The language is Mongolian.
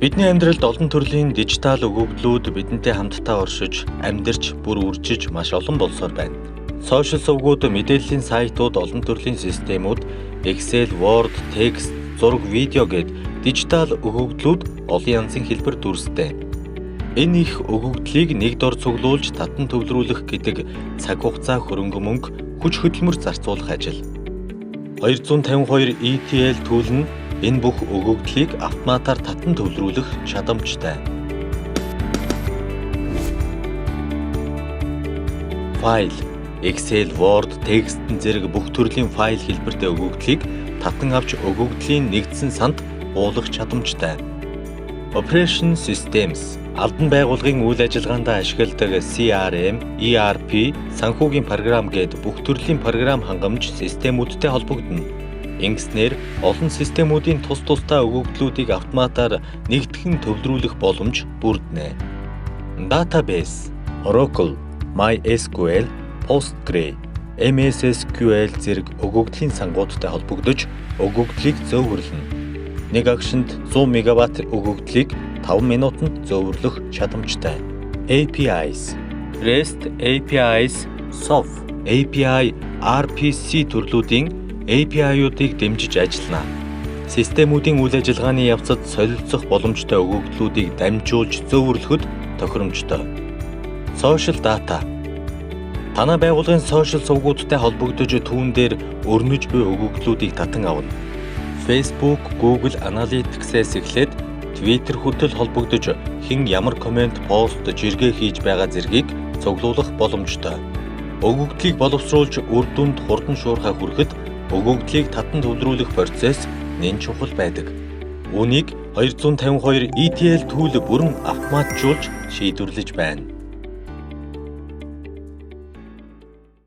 Бидний амьдралд олон төрлийн дижитал өгөгдлүүд бидэнтэй хамтдаа оршиж, амьдарч, бүр үржиж маш олон болсоор байна. Сошиал сувгууд, мэдээллийн сайтууд, олон төрлийн системүүд, Excel, Word, текст, зураг, видео гээд дижитал өгөгдлүүд олон янзын хэлбэр дүрстэй. Энэ их өгөгдлийг нэг дор цуглуулж татан төвлөрүүлэх гэдэг цаг хугацаа, хөрөнгө мөнгө, хүч хөдөлмөр зарцуулах ажил. 252 ETL tool нь энэ бүх өгөгдлийг автоматар татан төвлөрүүлэх чадамжтай. Файл, Excel, Word, текст зэрэг бүх төрлийн файл хэлбэртэй өгөгдлийг татан авч өгөгдлийн нэгдсэн санд буулгах чадамжтай. Operation Systems албан байгууллагын үйл ажиллагаанд ашигладаг CRM, ERP, санхүүгийн програм гээд бүх төрлийн програм хангамж системүүдтэй холбогдоно. Ингэснээр олон системүүдийн тус тусдаа өгөгдлүүдийг автоматар нэгтгэн төвлөрүүлэх боломж бүрднэ. Database, Oracle, MySQL, Postgre, MS SQL зэрэг өгөгдлийн сангуудтай холбогдож өгөгдлийг зөөвөрлөнө. Нэг агшинд 100 мегабайт өгөгдлийг 5 минутанд зөөвөрлөх чадамжтай. APIs, REST APIs, SOAP API, RPC төрлүүдийн API-уудыг дэмжиж ажиллана. Системүүдийн үйл ажиллагааны явцад солилцох боломжтой өгөгдлүүдийг дамжуулж зөөвөрлөхөд тохиромжтой. Social data. Танай байгууллагын сошиал сувгуудтай холбогдож түүн дээр өрнөж буй өгөгдлүүдийг татан авна. Facebook, Google Analytics-ээс эхлээд Twitter хүртэл холбогдож хэн ямар коммент, пост, жиргээ хийж байгаа зэргийг цуглуулах боломжтой. Өгөгдлийг боловсруулж үр дүнд хурдан шуурхай хүрэхэд өгөгдлийг татан төвлөрүүлэх процесс нэн чухал байдаг. Үүнийг 252 ETL tool бүрэн автоматжуулж шийдвэрлэж байна.